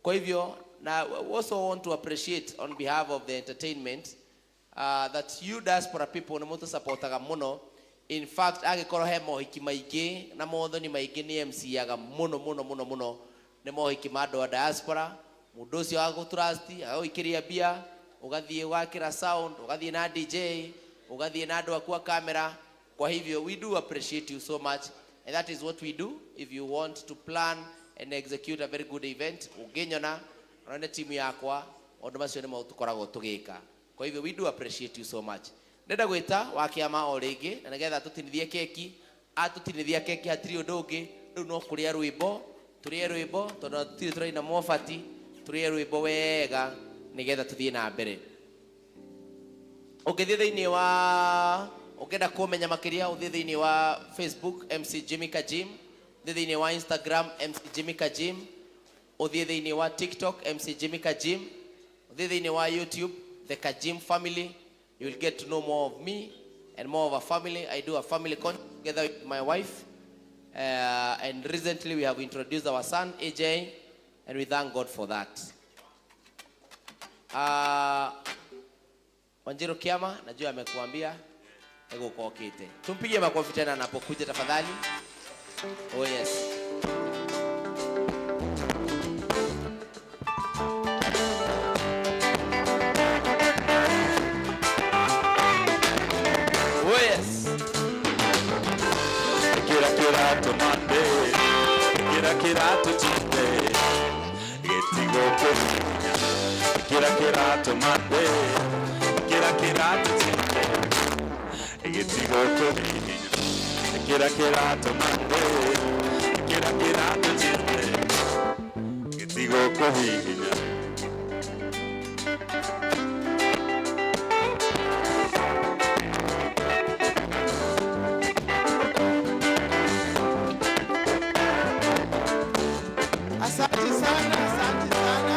Kwa hivyo na we also want to appreciate on behalf of the entertainment that you diaspora people nĩ mũtũsupportaga mũno. In fact, angĩkorwo he mohiki maingĩ na mothoni maingĩ nĩ MC-aga mũno mũno mũno mũno nĩ mohiki ma andũ a diaspora. Mũndũ ũcio agagũtrust, agagũikĩria mbia, ũgathiĩ ũgakĩra sound, ũgathiĩ na DJ, ũgathiĩ na andũ aku a camera. Kwa hivyo we do appreciate you so much, and that is what we do. If you want to plan and execute a very good event, ũngĩnyona ona timu yakwa, maũndũ macio nĩmo tũkoragwo tũgĩka. Kwa hivyo we do appreciate you so much. Ndenda gwĩta wa kĩama o rĩngĩ na nĩgetha tũtinithie keki. Atũtinithia keki hatirĩ ũndũ ũngĩ, rĩu no kũrĩa rwĩmbo, tũrĩe rwĩmbo tondũ tũtirĩ tũraina mobati, tũrĩe rwĩmbo wega nĩgetha tũthiĩ na mbere. Ũngĩthiĩ thĩinĩ wa, ũngĩenda kũmenya makĩria, ũthiĩ thĩinĩ wa Facebook MC Jimmy Kajim, ũthiĩ thĩinĩ wa Instagram MC Jimmy Kajim, ũthiĩ thĩinĩ wa TikTok MC Jimmy Kajim, ũthiĩ thĩinĩ wa YouTube The Kajim Family. You will get to know more of me and more of a family. I do a family content together with my wife. And recently we have introduced our son, AJ, and we thank God for that. Wanjiru Kiama, najua amekuambia egukokite. Tumpigie makofi tena anapokuja tafadhali. Oh yes. Oh yes. Kira kira to Monday, kira kira to Tuesday, getigo kuhinya. Kira kira to Monday, kira kira to Tuesday, getigo kuhinya. Kira kira to Monday, kira kira to Tuesday, getigo kuhinya. Asante sana, asante sana.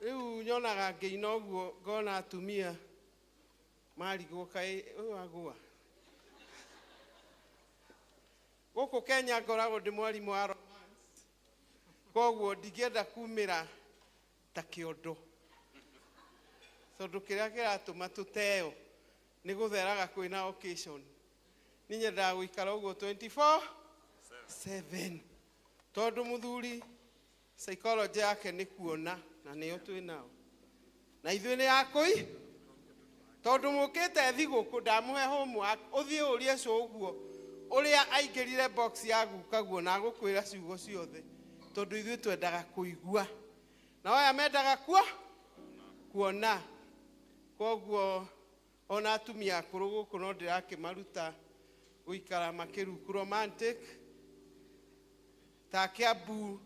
Rĩu nyonaga ngĩina ũguo ngona atumia marigwo kaĩ ũyũ agũa. Gũkũ Kenya ngoragwo ndĩ mwarimũ wa romance, koguo ndingĩenda kumĩra ta kĩondo, tondũ kĩrĩa kĩratũma tũteo nĩ gũtheraga kwĩna occasion. Niĩ nyendaga gũikara ũguo 24/7 tondũ mũthuri psychology yake nĩ kuona na nĩyo twĩ nao na ithuĩ nĩ yakũi, tondũ mũkĩte thigũkũ ndamũhe homework ũthiĩ ũrie cũ ũguo ũrĩa aingĩrire box ya guka guo na agũkwĩra ciugo ciothe, tondũ ithuĩ twendaga kũigua na aya mendaga kuona. Koguo ona atumia akũrũ gũkũ no ndĩrakĩmaruta gũikara makĩruku romantic ta Kiambu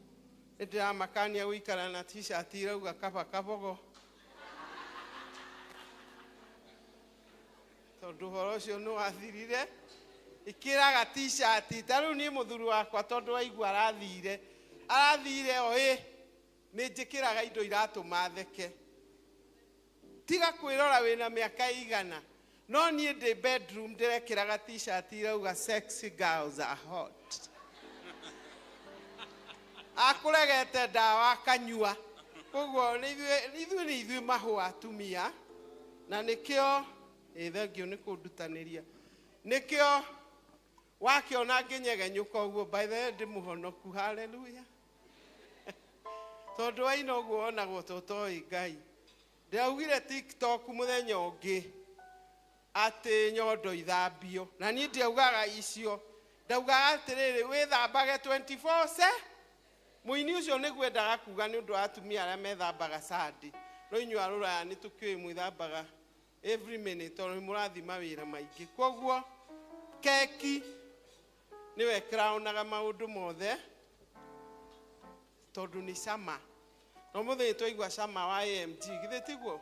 nĩ ndĩramakania gũikara na t-shirt irauga kaba kabogo, tondũ ũhoro ũcio nĩ wathirire. Ĩkĩraga t-shirt ta rĩu niĩ mũthuri wakwa tondũ waigua arathire arathire o ĩ nĩ njĩkĩraga indo iratũma theke. Tiga kwĩrora wĩna mĩaka igana, no niĩ ndĩ bedroom ndĩrekĩraga t-shirt irauga sexy girls are hot. Akũregete ndawa akanyua. Koguo nĩ ithuĩ nĩ ithuĩ mahũa atumia, na nĩkĩo thengio nĩ kũndutanĩria, nĩkĩo wakĩona ngĩnyegenyũka ũguo. By the way ndĩ mũhonoku, haleluya, tondũ waina ũguo wonagwo ta ũtoĩ Ngai. Ndĩraugire TikTok mũthenya ũngĩ atĩ nyondo ithambio, na niĩ ndiaugaga icio, ndaugaga atĩrĩrĩ wĩthambage 24/7. Mũini ũcio nĩguo endaga kuga nĩ ũndũ wa atumia arĩa methambaga Sunday, no inyuĩ a rũraya nĩ tũkĩũĩ mwĩthambaga every minute tondũ nĩ mũrathiĩ mawĩra maingĩ. Koguo keki nĩwe ĩcrownaga maũndũ mothe tondũ nĩ cama. No mũthenya twaigua cama wa AMG, githĩ tiguo?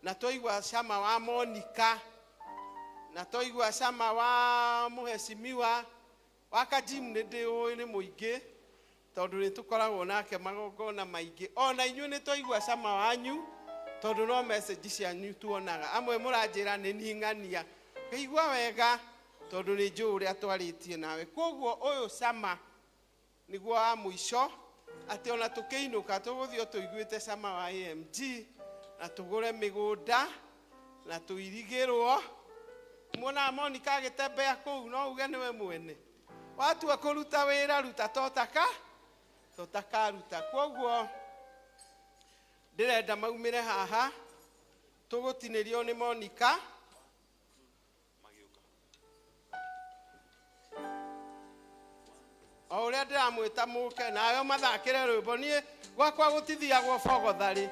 Na twaigua cama wa Monica, na twaigua cama wa mũhecimiwa wa Kajim, nĩ ndĩũĩ nĩ mũingĩ tondũ nĩ tũkoragwo nake magongona maingĩ. Ona inyuĩ nĩ twaigua cama wanyu tondũ no message cianyu tuonaga. Amwe mũranjĩra nĩ niĩ ng'ania, ngaigua wega Tondu nĩ njũĩ ũrĩa twarĩtie nawe. Koguo ũyũ cama nĩguo wa mũico atĩ ona tũkĩinũka tũgũthiĩ o tũiguĩte cama wa AMG na tũgũre mĩgũnda na tũirigĩrwo. Muonaga Monica agĩtembea kũu no uge nĩwe mwene. Watua kũruta wĩra ruta totakaruta. Koguo ndĩrenda maumĩre haha tũgũtinĩrio nĩ Monica. O ũrĩa ndĩramwĩta mũke nawe mathakĩre rwĩmbo. Niĩ gwakwa gũtithiagwo bogotharĩ,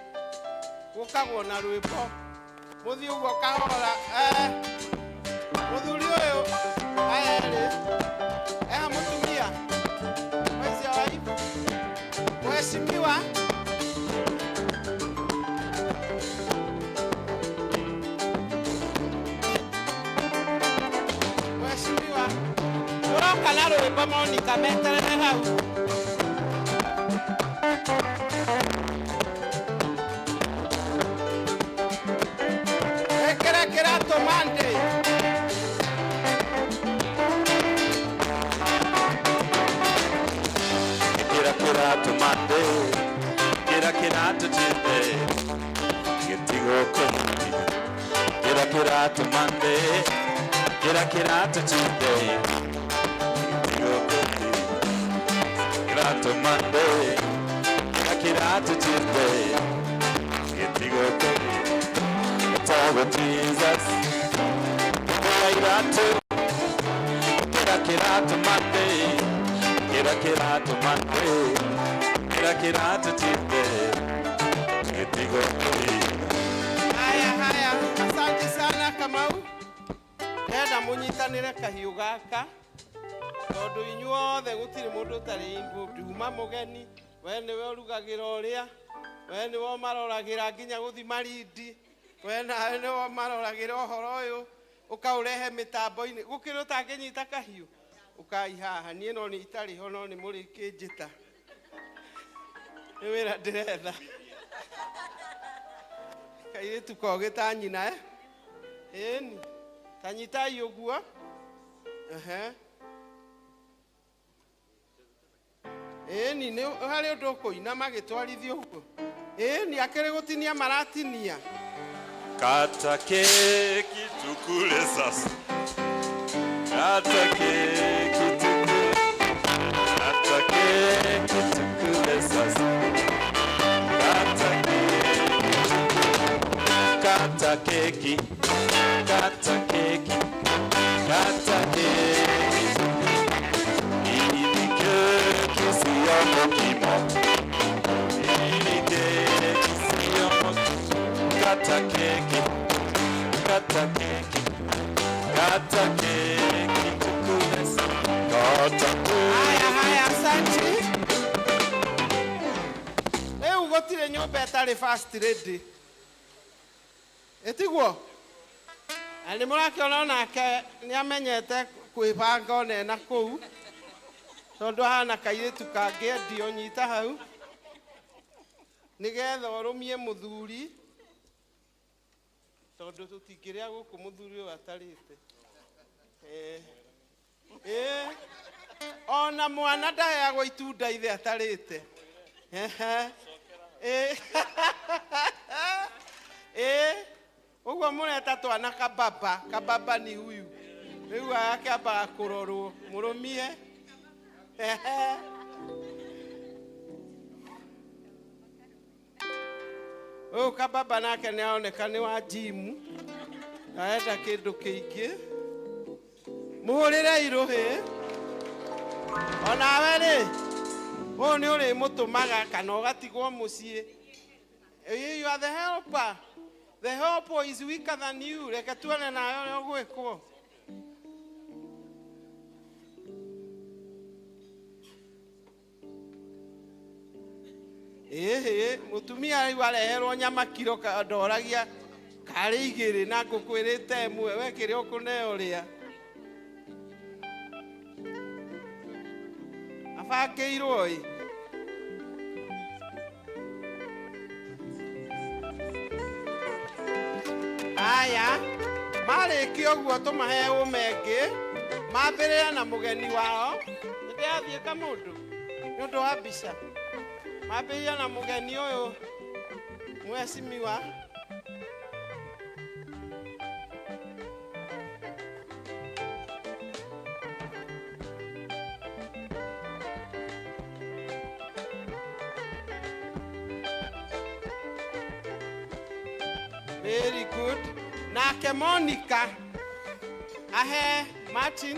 gũkagwo na rwĩmbo. Mũthiĩ ũguo kahora. Mũthuri ũyũ aya erĩ eha mũtumia where is your wife? Mheshimiwa Mheshimiwa ũroka na rwĩmbo Monica meterere hau. Ĩkĩra kĩratũ Monday. Kira kĩratũ Monday, kira kĩratũ Tuesday, gĩtigũkũmũtiga. Kira kĩratũ Monday, kira kĩratũ Tuesday, gĩtigũkũmũtiga. Kĩratũ Monday, kira kĩratũ Tuesday, gĩtigũkũmũtiga. Etagwo Jesus, kira iratũ, kira kĩratũ Monday, kira kĩratũ Monday, kira kĩratũ Tuesday, gĩtigũkũmũtiga. Haya haya, asante sana Kamau. Ndĩrenda mũnyitanĩre kahiũ gaka tondũ inyuothe gũtirĩ mũndũ ũtarĩ involved. Uma mũgeni, we nĩwe ũrugagĩra ũrĩa, we nĩwe ũmaroragĩra nginya gũthi Malindi, we nawe nĩwe ũmaroragĩra ũhoro ũyũ ũkaũrehe mĩtambo-inĩ. Gũkĩrĩ ũtangĩnyita kahiũ ũkai haha. Niĩ no nĩ itarĩ ho no nĩ mũrĩkĩnjĩta. Nĩ wĩra ndĩretha. Kairĩtu kogĩ ta nyina Ĩni ta nyitai ũguo. Ehe. Ĩni nĩ harĩ ũndũ ũkũina magĩtwarithia ũguo. Ĩni akĩrĩ gũtinia maratinia. Kata keki tukule sasa. Kata keki tukule. Kata keki tukule sasa. Kata keki tukule. Kata keki. Kata keki. Kata keki tukule. Ili keki siyo mokimo. Ili keki siyo mokimo. Kata keki, kata keki, kata keki tukule sasa. Kata keki. Haya haya, asante. Rĩu gũtirĩ nyũmba ĩtarĩ first lady. Ĩtiguo? Na nĩ mũrakĩona onake nĩ amenyete kwĩbanga ona ena kũu tondũ ahana kairĩtu kangĩendio. Nyita hau nĩgetha ũrũmie mũthuri tondũ tũtingĩrĩa gũkũ mũthuri ũyũ atarĩte. Ona mwana ndaheagwo itunda ithe atarĩte. Ũguo mũreta twana kababa. Kababa ni huyu. Rĩu akĩambaga kũrorwo mũrũmie. Ũyũ kababa nake nĩ aroneka nĩ wa jimu. Arenda kĩndũ kĩingĩ. Mũhũrĩre irũhĩ. Onawe rĩ, ũyũ nĩ ũrĩmũtũmaga kana ũgatigwo mũciĩ. You are the helper. The helper is weaker than you. Reke tuone nawe ũrĩa ũgwĩkwo. Ĩhĩ, mũtumia rĩu areherwo nyama kiro ndoragia karĩ igĩrĩ na ngũkwĩrĩte ĩmwe, we kĩrĩa ũkũneo rĩa. Abangĩirwo ĩ. Aya, marĩkia ũguo tũmahe ũme ĩngĩ. Mambĩrĩre na mũgeni wao. Nĩndĩrathiĩ kamũndũ nĩ ũndũ wa mbica. Mambĩrĩre na mũgeni ũyũ mheshimiwa. Very good. Nake Monica ahe Martin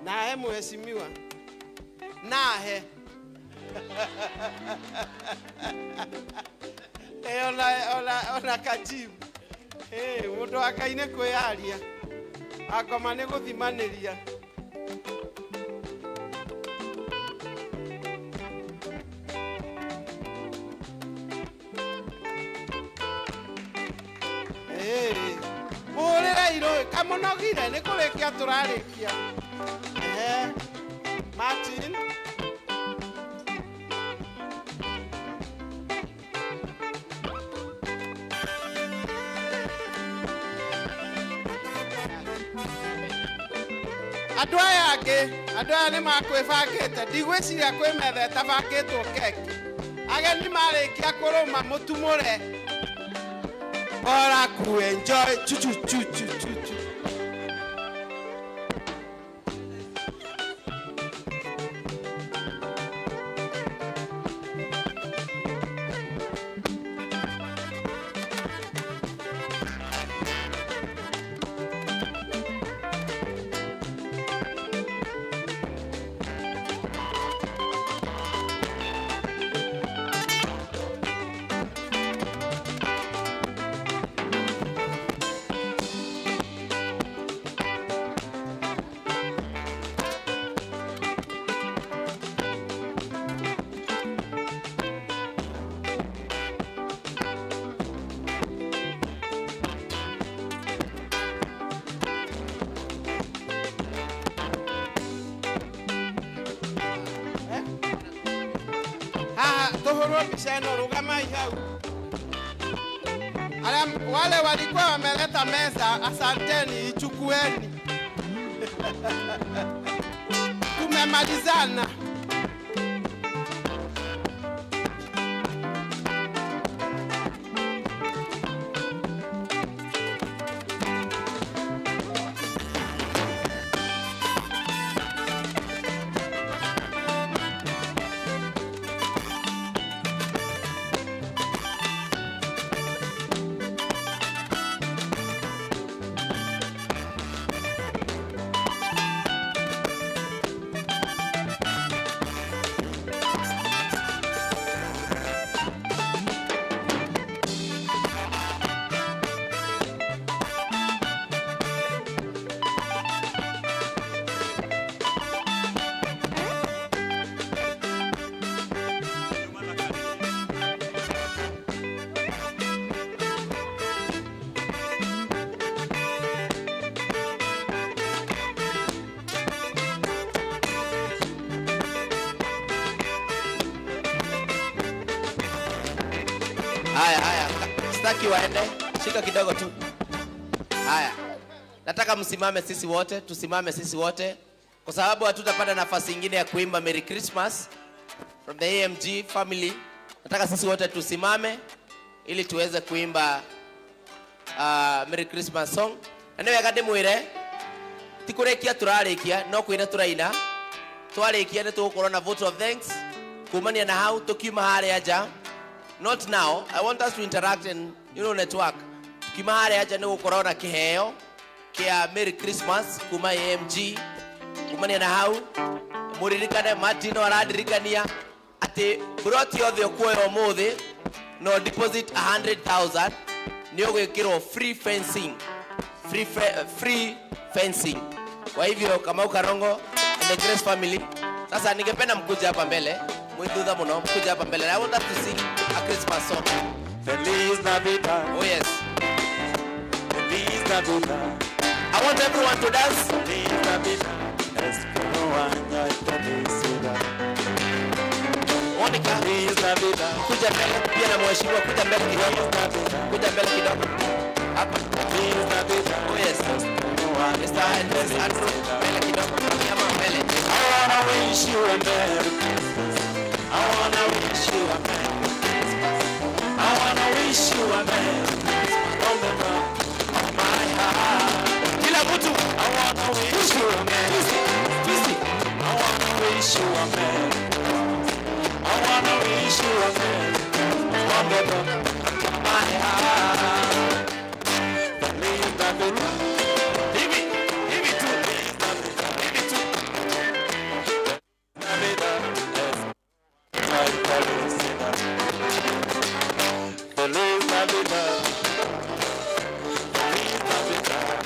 na ahe mheshimiwa na ahe ona kajibu. Mundu wa Ngai nĩ kwĩyaria angoma nĩ gũthimanĩria. Kamunogire nĩ kũrĩkia tũrarĩkia. Martin. Andũ aya angĩ, andũ aya nĩ makwĩbangĩte, ndigwĩciria kwĩ metha ĩtabangĩtwo keki. Ageni marĩkia kũrũma mũtumũre. Bora kuenjoy chu chu chu chu chu chu. Wale walikuwa wameleta meza, asanteni, ichukueni. Tumemalizana. Haya, haya. Sitaki waende. Shika kidogo tu. Haya. Nataka msimame sisi wote, tusimame sisi wote kwa sababu hatutapata nafasi nyingine ya kuimba Merry Christmas from the AMG family. Nataka sisi wote tusimame ili tuweze kuimba Merry Christmas song. Na nĩ wega ndĩmwĩre ti kũrĩkia tũrarĩkia no kũina tũraina. Twarĩkia nĩ tũgũkorwo na vote of thanks kumania na hau tũkiuma harĩa nja. Not now. I want us to interact and, you know, network. Tukiuma harĩa nja nĩ gũkorwo na kĩheo kĩa Merry Christmas kuma AMG. Kumania na hau mũririkane Martino aradirikania atĩ broti yothe ũkuoya ũmũthĩ no deposit 100,000 nĩ ũgwĩkĩrwo free fencing. Free fencing. Kwa hivyo Kamau Karongo and the Grace family, sasa ningependa mkuje hapa mbele, mwithutha muno, mkuje hapa mbele. I want us to sing a Christmas song. Feliz Navidad. Oh yes. Feliz Navidad. I want everyone to dance. Feliz Navidad. Espero año y felicidad. Monica. Feliz Navidad. Kuja mbele pia na mheshimiwa, kuja mbele kidogo. Kuja mbele kidogo. Hapa. Feliz Navidad. Oh yes. Espero año Mr. and Mrs. Andrew, mbele kidogo, ama mbele. I wanna wish you a Merry Christmas. I wanna wish you a Merry Christmas. I wanna wish you a Merry Christmas from the bottom of my heart. Kila mtu I wanna wish you a Merry twist. I wanna wish you a Merry Christmas. I wanna wish you a Merry Christmas from the bottom of my heart. Feliz Navidad. Hivi, hivi tu. Hivi tu. Navidad es nuestra felicidad. Feliz Navidad. Feliz Navidad.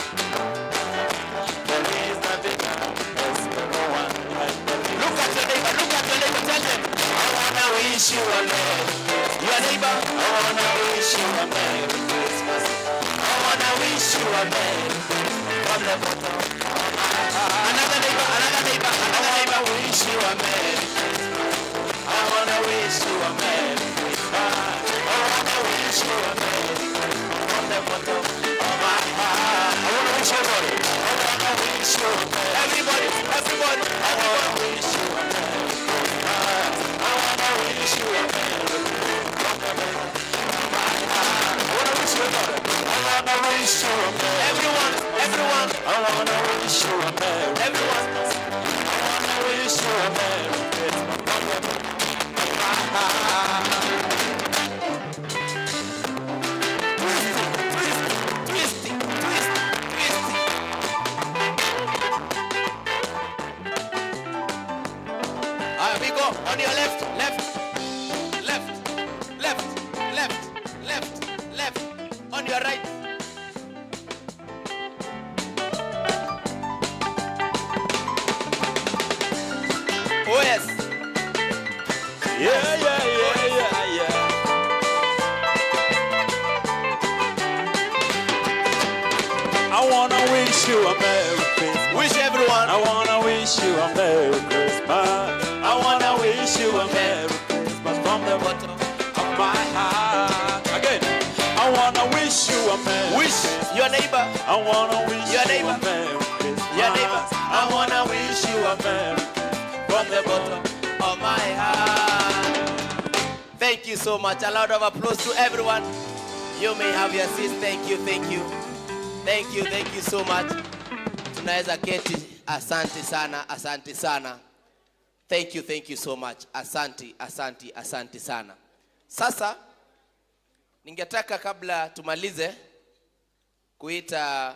Feliz Navidad. Espero año y feliz. Look at your neighbor, look at your neighbor, tell them. I wanna wish you a Merry Christmas. Your neighbor. I wanna wish you a Merry Christmas. I wanna wish you a Merry Christmas from the bottom of my heart. Another neighbor, another neighbor, I another neighbor. wanna wish you a Merry Christmas. I wanna wish you a Merry Christmas. I wanna wish you a Merry Christmas from the bottom of my heart. I wanna wish everybody. I wanna wish you a Merry Everybody, everybody, I wanna wish you a Merry Christmas. I wanna wish you a Merry Christmas from the bottom of my heart. I wanna wish you a Merry. I wanna wish you a Merry. Everyone, everyone, I wanna wish you a Merry everyone. Christmas. I wanna wish you a Merry Christmas from the bottom of my heart. Twist, twist, twist, twist. All right, we go on your left, left, left, left, left, left, left. On your right. Oh yes. Yeah, yeah, yeah, yeah, yeah. I wanna wish you a Merry Christmas. Wish everyone. I wanna wish you a Merry Christmas. I wanna wish you a Merry Christmas from the bottom of my heart. Again, I wanna wish you a Merry Wish your neighbor. I wanna wish Your you neighbor. a Merry Christmas. Your neighbor. I wanna wish you a Merry Christmas from the bottom of my heart. Thank you so much. A lot of applause to everyone. You may have your seats. Thank you, thank you. Thank you, thank you so much. Tunaweza keti. Asante sana, asante sana. Thank you so much. Asante, asante, asante sana. Sasa ningetaka kabla tumalize kuita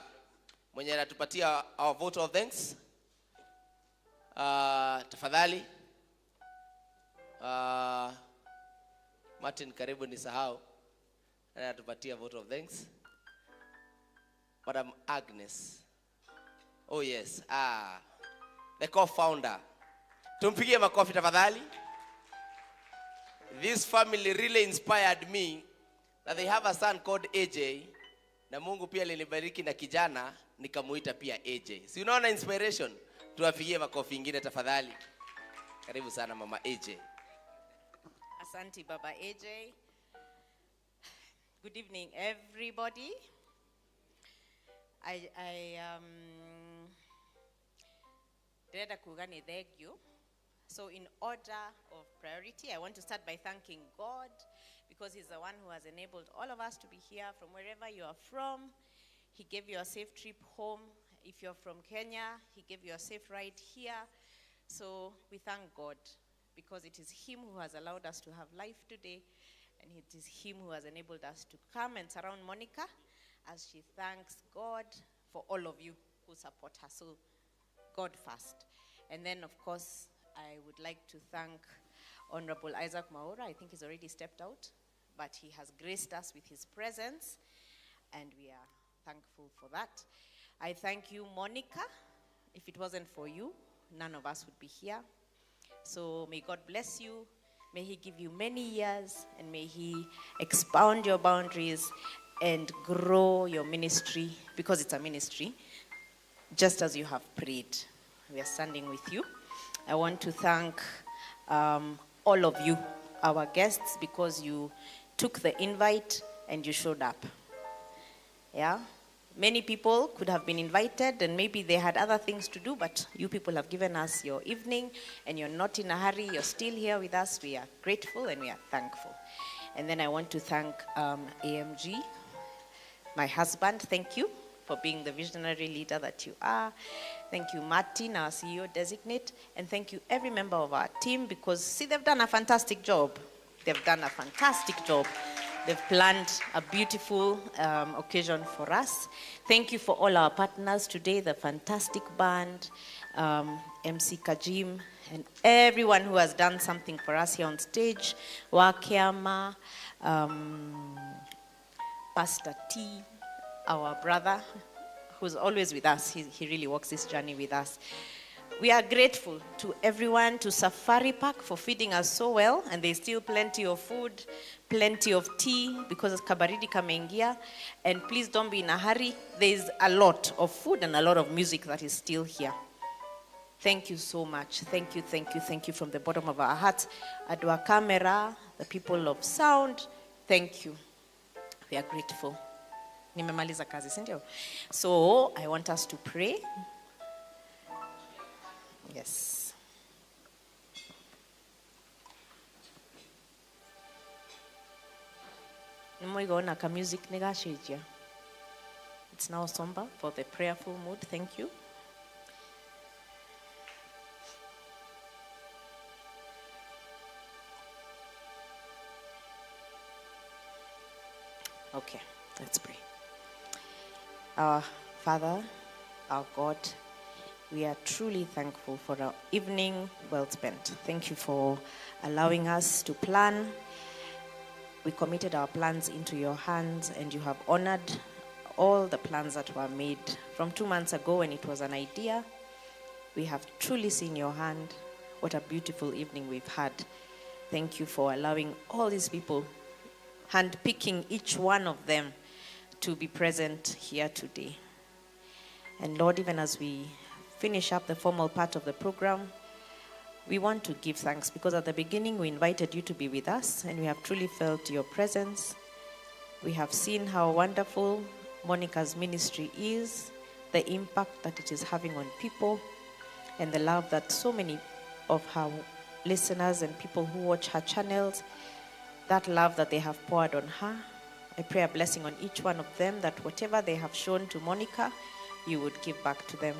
mwenye anatupatia our vote of thanks. Tafadhali. Martin, karibu nisahau. Anatupatia vote of thanks. Madam Agnes. Oh yes. Ah, the co-founder. Tumpigie makofi tafadhali. This family really inspired me that they have a son called AJ, na Mungu pia alinibariki na kijana nikamuita pia AJ. Si unaona inspiration? Tuwapigie makofi ingine tafadhali. Karibu sana Mama AJ. Asante Baba AJ. Good evening, everybody. I ndĩrenda kuga nĩ thank you. So in order of priority, I want to start by thanking God because he's the one who has enabled all of us to be here from wherever you are from. He gave you a safe trip home. If you're from Kenya, he gave you a safe ride here. So we thank God because it is him who has allowed us to have life today, and it is him who has enabled us to come and surround Monica as she thanks God for all of you who support her. So God first. And then, of course, I would like to thank Honorable Isaac Mwaura. I think he's already stepped out, but he has graced us with his presence, and we are thankful for that. I thank you, Monica. If it wasn't for you, none of us would be here. So may God bless you. May he give you many years, and may he expound your boundaries and grow your ministry, because it's a ministry, just as you have prayed. We are standing with you. I want to thank all of you, our guests, because you took the invite and you showed up. Yeah? Many people could have been invited and maybe they had other things to do, but you people have given us your evening and you're not in a hurry. You're still here with us. We are grateful and we are thankful. And then I want to thank AMG, my husband. Thank you for being the visionary leader that you are. Thank you, Martin, our CEO designate. And thank you, every member of our team, because, see, they've done a fantastic job. They've done a fantastic job. They've planned a beautiful occasion for us. Thank you for all our partners today, the fantastic band, MC Kajim, and everyone who has done something for us here on stage, Wakiama, Pastor T, our brother, who's always with us. He really walks this journey with us. We are grateful to everyone, to Safari Park for feeding us so well, and there's still plenty of food, plenty of tea, because kabaridi kameingia, and please don't be in a hurry. There's a lot of food and a lot of music that is still here. Thank you so much. Thank you, thank you, thank you from the bottom of our hearts. Adwa Camera, the people of sound, thank you. We are grateful. Nimemaliza kazi, si ndio? So I want us to pray. Yes. Nimeona ka music nigashijia. It's now somber for the prayerful mood. Thank you. Okay, let's pray. Our Father, our God, we are truly thankful for our evening well spent. Thank you for allowing us to plan. We committed our plans into your hands, and you have honored all the plans that were made from 2 months ago when it was an idea. We have truly seen your hand. What a beautiful evening we've had. Thank you for allowing all these people, handpicking each one of them to be present here today. And Lord, even as we finish up the formal part of the program, we want to give thanks because at the beginning we invited you to be with us, and we have truly felt your presence. We have seen how wonderful Monica's ministry is, the impact that it is having on people, and the love that so many of her listeners and people who watch her channels, that love that they have poured on her. I pray a blessing on each one of them, that whatever they have shown to Monica, you would give back to them.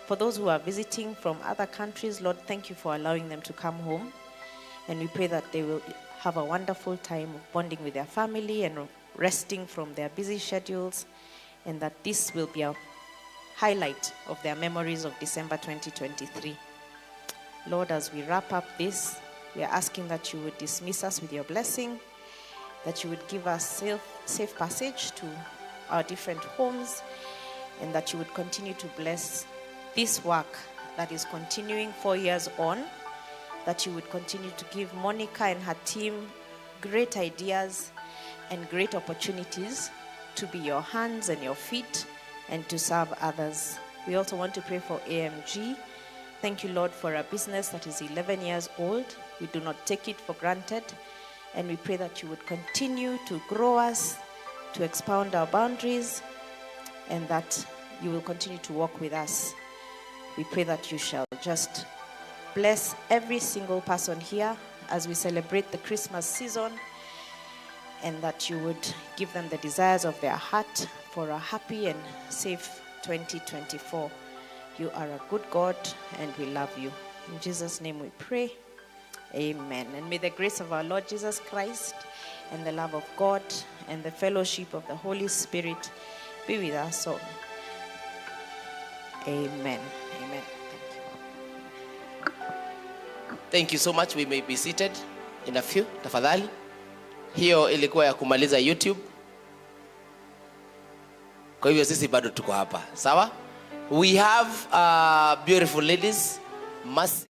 For those who are visiting from other countries, Lord, thank you for allowing them to come home. And we pray that they will have a wonderful time of bonding with their family and resting from their busy schedules, and that this will be a highlight of their memories of December 2023. Lord, as we wrap up this, we are asking that you would dismiss us with your blessing, that you would give us safe passage to our different homes, and that you would continue to bless this work that is continuing 4 years on, that you would continue to give Monica and her team great ideas and great opportunities to be your hands and your feet and to serve others. We also want to pray for AMG. Thank you, Lord, for a business that is 11 years old. We do not take it for granted, and we pray that you would continue to grow us, to expound our boundaries, and that you will continue to walk with us. We pray that you shall just bless every single person here as we celebrate the Christmas season, and that you would give them the desires of their heart for a happy and safe 2024. You are a good God, and we love you. In Jesus' name we pray. Amen. And may the grace of our Lord Jesus Christ and the love of God and the fellowship of the Holy Spirit be with us all. Amen. Amen. Thank you. Thank you so much. We may be seated in a few. Tafadhali. Hiyo ilikuwa ya kumaliza YouTube. Kwa hivyo sisi bado tuko hapa. Sawa? We have beautiful ladies. Mercy.